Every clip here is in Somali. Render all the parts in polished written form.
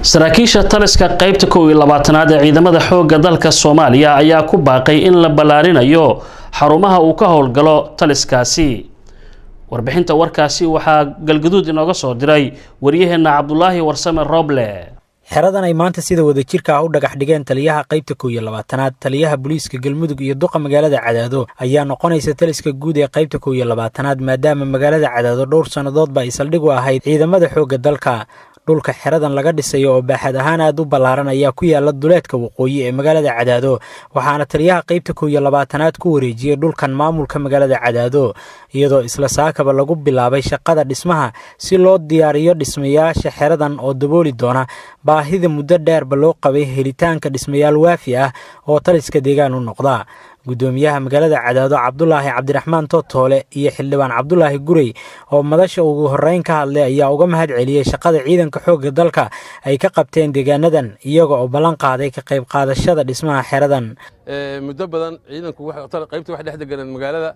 Saraakiisha taliska qeybta 21aad ee ciidamada xoogga dalka Soomaaliya ayaa ku baaqay in la ballaarinayo xarumaha uu ka howlgalo taliskaasi. Warbixinta warkaasi waxaa Galgaduud inooga soo diray waryaheena Cabdulaahi Warsame Roble. Xeradan ay maanta sida wadajirka ah u dhagax dhigeen taliyaha qaybta 21aad, taliyaha booliiska Galmudug iyo duqa magaalada Cadaado ayaa noqonaysa taliska guud ee qaybta 21aad, maadaama magaalada Cadaado dhowr sannadoodba ay saldhig u ahayd ciidamada xoogga dalka. Dhulka xeradan laga dhisayo oo baaxad ahaan aad u ballaaran ayaa ku yaala duleedka waqooyi ee magaalada Cadaado, waxaana taliyaha qaybta 21aad ku wareejiyey dhulkan maamulka magaalada Cadaado, iyadoo isla saakaba lagu bilaabay shaqada dhismaha si loo diyaariyo dhismayaasha xeradan oo dabooli doona baahida muddo dheerba loo qabay helitaanka dhismayaal waafi ah oo taliska deegaan u noqda. Gudoomiyaha magaalada Cadaado, Cabdulaahi Cabdiraxmaan Totoole, iyo xildhibaan Cabdulaahi Gurey oo madasha ugu horeyn ka hadlay ayaa uga mahad celiyey shaqada ciidanka xoogga dalka ay ka qabteen deegaanadan, iyaga oo ballan qaaday ka qayb qaadashada dhismaha xeradan. Muddo badan ciidanku qaybta wax dhex deganeen magaalada,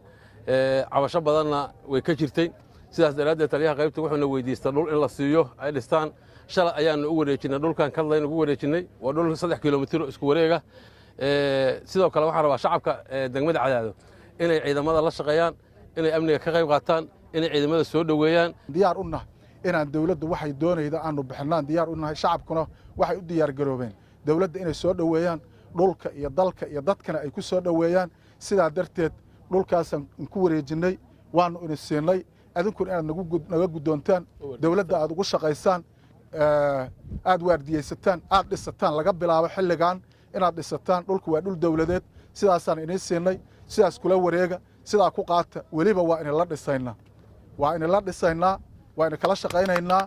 cabasho badanna way ka jirtay. Sidaas daraaddeed taliyaha qaybta wuxuuna weydiistay dhul in la siiyo ay dhistaan. Shalay ayaanu u wareejinay dhulkan, kadlaynu ugu wareejinnay. Waa dhul 3 kilomitir isku wareega. Sidoo kale waxaan rabaa shacabka degmada Cadaado inay ciidamada la shaqeeyaan, inay amniga ka qayb qaataan, inay ciidamada soo dhoweeyaan. Diyaar u nahay inaan dawladdu waxay doonayda aanu bixinaan diyaar u nahay. Shacabkuna waxay u diyaar garoobeen dawladda inay soo dhoweeyaan, dhulka iyo dalka iyo dadkana ay ku soo dhoweeyaan. Sidaa darteed dhulkaasaan ku wareejinnay, waannu idin siinay, adinkuna inaad naga guddoontaan, dawladda aad ugu shaqaysaan, aad waardiyeysataan, aad dhisataan, laga bilaabo xilligan inaad dhisataan. Dhulku waa dhul dawladeed. Sidaasaan idiin siinay, sidaas kula wareega, sidaa ku qaata. Weliba waa idinla dhisaynaa, waa idinla dhisaynaa, waa idin kala shaqaynaynaa.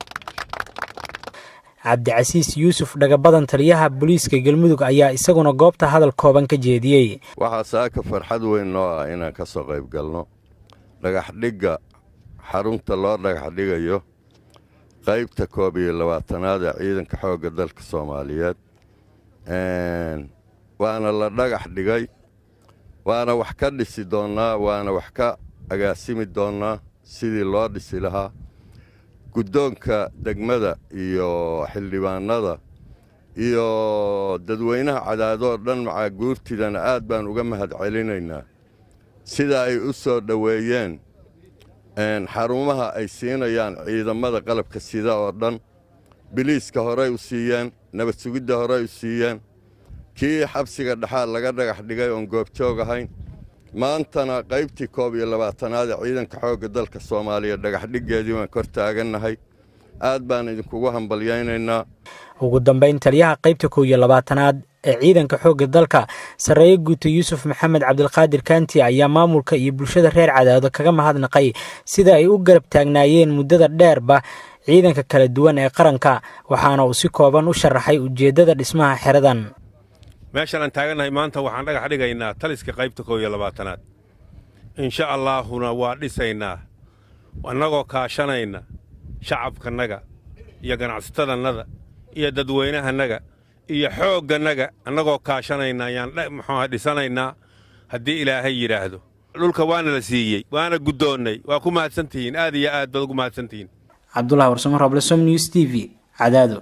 Cabdicasiis Yuusuf Dhagabadan, taliyaha booliiska Galmudug, ayaa isaguna goobta hadal kooban ka jeediyey. Waxaa saaka farxad weyn noo ah inaan ka soo qayb galno dhagaxdhigga xarunta loo dhagax dhigayo qaybta 21aad ee ciidanka xoogga dalka Soomaaliyeed. Waana la dhagax dhigay, waana wax ka dhisi doonnaa, waana wax ka agaasimi doonnaa sidii loo dhisi lahaa. Guddoonka degmada iyo xildhibaannada iyo dadweynaha Cadaadoo dhan macaa guurtidana aad baan uga mahad celinaynaa sida ay u soo dhoweeyeen xarumaha ay siinayaan ciidamada qalabka sida oo dhan. Biliiska horey u siiyeen, nabad sugidda horey u siiyeen, kii xabsiga dhexaa laga dhagax dhigay oon goobjoog ahayn, maantana qaybtii 21aad ee ciidanka xoogga dalka Soomaaliya dhagaxdhiggeedii baan kor taagannahay. Aad baan idinkugu hambalyaynaynaa. Ugu dambayn, taliyaha qaybta 21aad ee ciidanka xoogga dalka, sarreeye guuto Yuusuf Maxamed Cabdilqaadir Kanti, ayaa maamulka iyo bulshada reer Cadaado kaga mahadnaqay sida ay u garab taagnaayeen muddada dheerba ciidanka kala duwan ee qaranka, waxaana uu si kooban u sharaxay ujeeddada dhismaha xeradan. Meeshaan aan taagannahay maanta waxaan dhagax dhigaynaa taliska qaybta 21aad. Insha Allaahuna waa dhisaynaa, annagoo kaashanayna shacabkannaga iyo ganacsatadannada iyo dadweynahannaga iyo xooggannaga, annagoo kaashanayna ayaan muxuuha dhisanaynaa haddii Ilaahay yidhaahdo. Dhulka waana la siiyey, waana guddoonnay. Waa ku mahadsantihiin, aad iyo aad baad ugu mahadsantihiin. Cabdulahi Warsamo Roble, Som News TV, Cadaado.